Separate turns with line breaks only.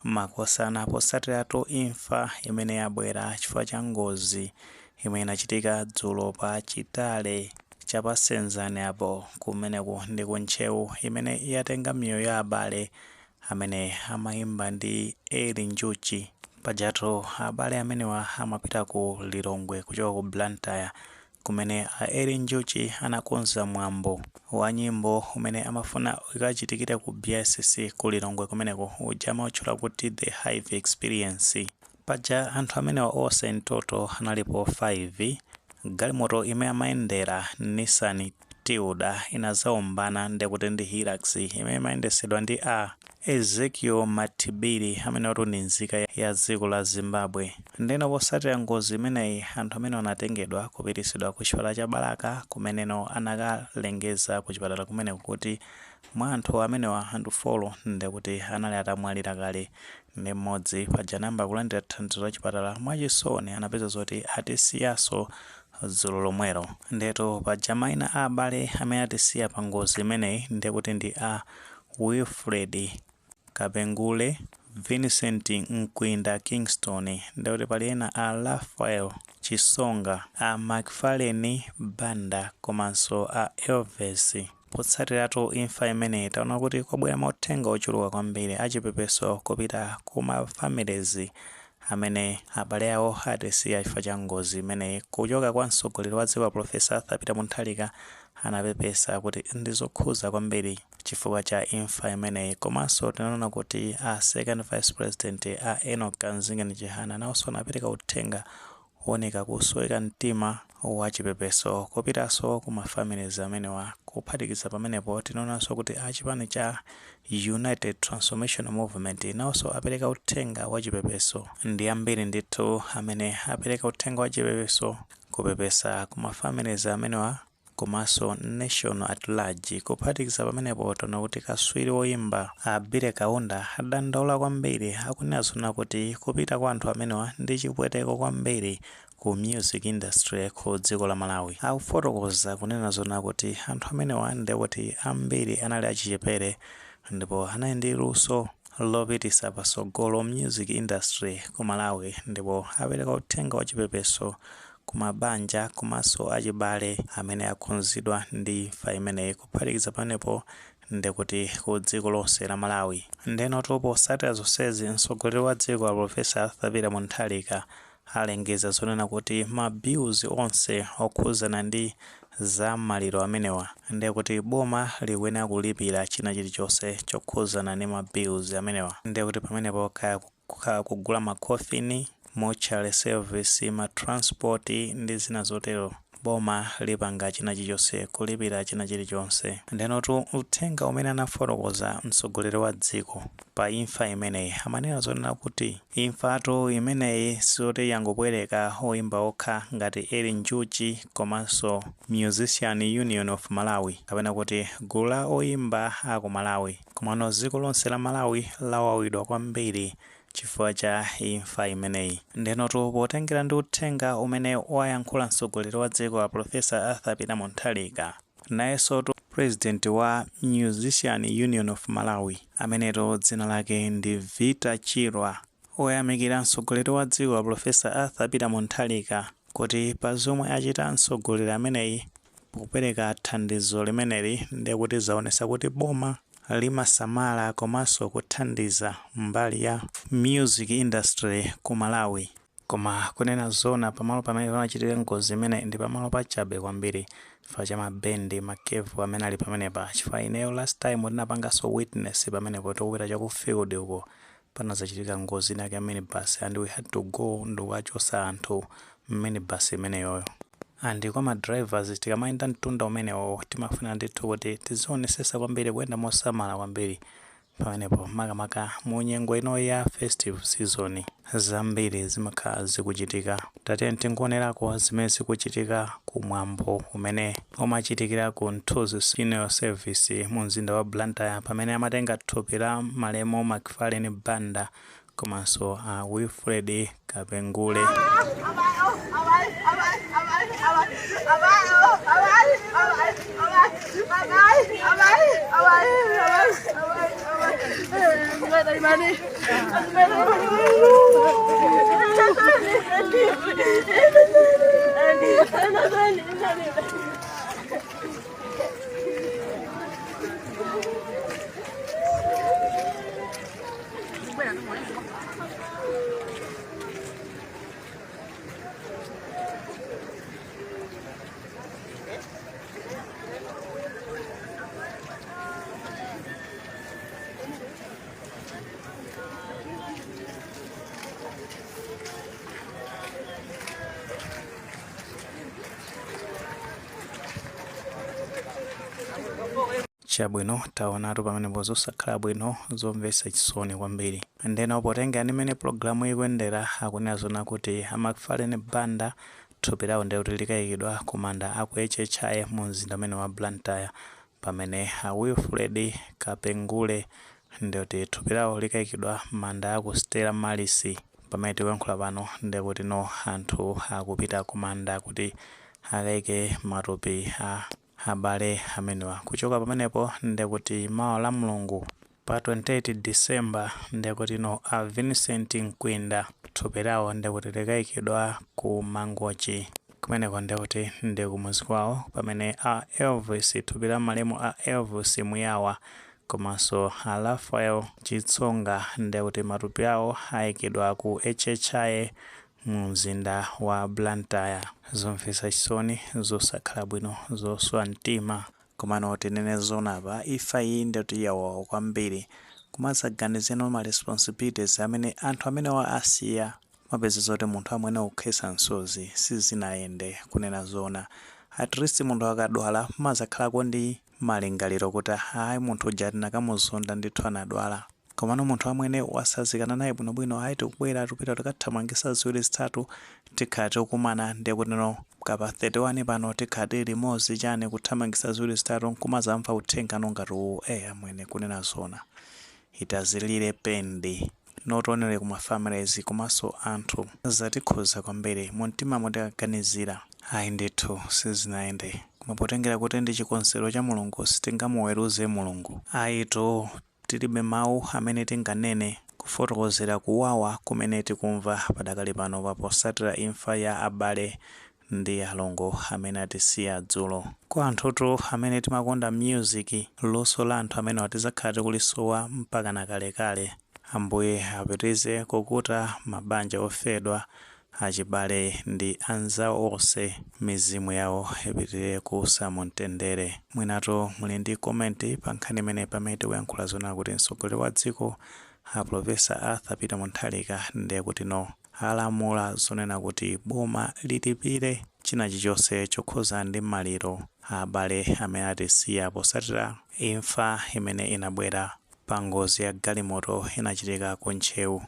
Makosana potsatiratu imfa imene yabwera chifukwa cha ngozi imene inachitika dzulo pa Chitale cha pa Senzani apo kumeneku ndi ku Ntcheu, imene yatenga miyoyo ya abale amene amayimba ndi Eli Njuchi. Pajatu abale amenewa amapita ku Lilongwe kuchoka ku Blantyre, kumene a Eli Njuchi anakonza mwambo wa nyimbo umene amafuna ukachitikire ku BICC ku Lilongwe kumeneko, uja amautchula kuti The Hive Experience. Paja anthu amenewa onse in total analipo 5. Galimoto imene amayendera, Nissan Tiida, inazaombana ndekuti ndi Hilux imene imayendesedwa ndi a Ezekiel Matibiri, amene watu ndi nzika ya dziko la Zimbabwe. Ndeno potsatira ngozi imeneyi, anthu amene anatengedwa kupitisidwa ku chipatala cha Balaka, kumeneno anakalengeza ku chipatala kumeneko kuti mwa anthu amenewa anthu 4 ndekuti anali atamwalira kale, ndi mmodzi paja anayamba kulandira thandizo la chipatala, mwachisoni anapeza zoti atisiyaso dzulo lomwelo. Ndeto paja mayina a abale amene atisiya pa ngozi imeneyi ndekuti ndi a Wilfred Kapengule, Vincent Mkwinda Kingston, ndekuti pali ena a Rafael Chisonga, a Macfarlane Banda komanso a Elvis. Potsatiratu imfa imeneyi, taona kuti kwabwera mauthenga ochuluka kwambiri achipepeso kupita kuma families amene abale awo atisiya chifukwa cha ngozi imeneyi. Kuchoka kwa mtsogoleri wa dziko, Professor Arthur Peter Mutharika, anapepesa kuti ndizokhuza kwambiri chifukwa cha imfa imeneyi. Komanso tinaona kuti a Second Vice President, a Enoch Kamzingeni Chihana, nawonso anapereka uthenga wooneka kusweka mtima wa chipepeso kupitanso ku ma families amenewa. Kuphatikiza pamenepo, tinaonanso kuti achipani cha United Transformation Movement nawonso apereka uthenga wa chipepeso, ndi ambiri ndithu amene apereka uthenga wa chipepeso kupepesa ku ma families amenewa komanso nation at large. Kuphatikiza pamenepo, taona kuti kaswiri woyimba a Billy Kaunda adandaula kwambiri, akunena zona kuti kupita kwa anthu amenewa ndi chipweteko kwambiri ku music industry ku dziko la Malawi. Akufotokoza kunena zona kuti anthu amenewa ndekuti ambiri anali achichepere ndipo anali ndi luso lopitisa pasogolo music industry ku Malawi, ndipo apereka uthenga wa chipepeso kumabanja komanso achibale amene akhuzidwa ndi imfa imeneyi. Kuphatikiza pamenepo, ndekuti ku dziko lonse la Malawi. Ndenotu posatira zonsezi, mtsogoleri wa dziko la Professor Arthur Peter Mutharika alengeza zonena kuti ma bills onse okhuzana ndi za maliro amenewa, ndekuti boma likuyenera kulipira china chilichonse chokhuzana ndi ma bills amenewa. Ndekuti pamenepo kaya kukhala kugula ma coffin, mortuary service, ma transport ndi zina zotero, boma lipanga china chilichonse, kulipira china chilichonse. Ndenotu uthenga umene anafotokoza mtsogoleri wa dziko pa imfa imeneyi, amanena zonena kuti imfatu imeneyi siyoti yangobwereka oyimba okha ngati Eli Njuchi komanso Musician Union of Malawi, kapena kuti gulu la oyimba aku Malawi, komano dziko lonse la Malawi lawawidwa kwambiri chifukwa cha imfa imeneyi. Ndenotu potengera ndi uthenga umene wayankhula mtsogoleri wa dziko la Professor Arthur Peter Mutharika, nayenso president wa Musician Union of Malawi, ameneto dzina lake ndi Vita Chirwa, oyamikira mtsogoleri wa dziko la Professor Arthur Peter Mutharika kuti pa zomwe achita mtsogoleri ameneyi popereka thandizo limeneli, ndekuti zaonesa kuti boma limasamala komanso kuthandiza mbali ya music industry ku Malawi. Koma kunena zona, pamalo pamene pamachitika ngozi imene ndi pamalo pachabe kwambiri chifukwa cha ma bend, ma curve amene ali pamenepa, chifukwa ineyo last time tinapanganso witness pamenepo tikupita chaku field uko, panazachitika ngozi inake ya minibus and we had to go ndikukachosa anthu minibus imeneyoyo. And kwa ma drivers, tikamayenda mtunda umenewo timafuna ndithu kuti tizionesesa kwambiri, kuyenda mosamala kwambiri pamenepo, makamaka mu nyengo ino ya festive season, zambiri zimakhala zikuchitika. Tate tingonerako zimene zikuchitika kumwambo umene umachitikira ku Nthuzi Funeral Service mu mzinda wa Blantyre, pamene amatenga thupi la malemu Macfarlane Banda komanso a Wilfred Kapengule.
เอาไว้เอาไว้เอาไว้เอาไว้เอาไว้เอาไว้เอาไว้เอาไว้เอาไว้เอาไว้เอาไว้เอาไว้
Chabwino, taonatu pamenepo, zosakhala bwino, zomvetsa chisoni kwambiri. Ndeno potenga ndi mmene pologalamu ikuyendera, akunena zona kuti a Macfarlane Banda thupi lawo ndekuti likayikidwa ku manda aku HHI mu mzinda umene wa Blantyre, pamene a Wilfred Kapengule ndekuti thupi lawo likayikidwa manda aku Stella Maris. Pamene tikuyankhula pano, ndekuti no anthu akupita kumanda kuti akayike matupi a abale amenewa. Kuchoka pamenepo, ndekuti mawa la Mulungu pa 28 December, ndekuti no a Vincent Mkwinda thupi lawo ndekuti likayikidwa ku Mangochi, kumeneko ndekuti ndi kumuzi kwawo, pamene a Elvis, thupi la malemu a Elvis Muyawa komanso a Rafael Chitsonga, ndekuti matupi awo ayikidwa ku HHI mu mzinda wa Blantyre. Zomvetsa chisoni, zosakhala bwino, zoswa mtima. Komano tinene zonapa, imfa iyi ndekuti yawawa kwambiri. Kumazaganizira ma responsibilities amene anthu amenewa asiya, mapeza zoti munthu amwene ukhetsa msozi, sizinayende. Kunena zona, at least munthu akadwala mazakhalako ndi malingaliro kuti ayi, munthu uja tinakamuzonda ndithu, anadwala. Komano munthu amwene wasazikana naye bwinobwino, ayi, tikubwera, tikupita, tikathamangisa ziwiri zitatu, tikhala tikukumana, ndiye no kapa 31 pano tikhala tili limodzi, chani, kuthamangisa ziwiri zitatu, nkumazamva uthenga ngati uwu. Amwene, kunena zona, itazilire pendi not only kuma families komanso anthu. Zatikhuza kwambiri mumtima mutikaganizira. Ayi ndithu, sizinayende. Koma potengera kuti ndi chikonzero cha Mulungu, sitingamuweruze Mulungu ayitu. Tilibe mawu amene tinganene kufotokozera kuwawa kumene tikumva padakali pano paposatira imfa ya abale ndi alongo amene atisiya dzulo. Kwa anthutu amene timakonda music, luso la anthu amene tizakhala tikulisowa mpaka na kalekale. Ambuye apitirize kukuta mabanja ofedwa, achibale ndi anzawo onse, mizimu yawo ipitirire kuusa mu mtendere. Mwinatu muli ndi comment pa nkhani imene, pamene tikuyankhula zona kuti mtsogoleri wa dziko a Professor Arthur Peter Mutharika ndiye kuti no alamula zonena kuti boma lilipire china chilichonse chokhuza ndi maliro abale amene atisiya posatira imfa imene inabwera pa ngozi ya galimoto inachitika ku Ntcheu.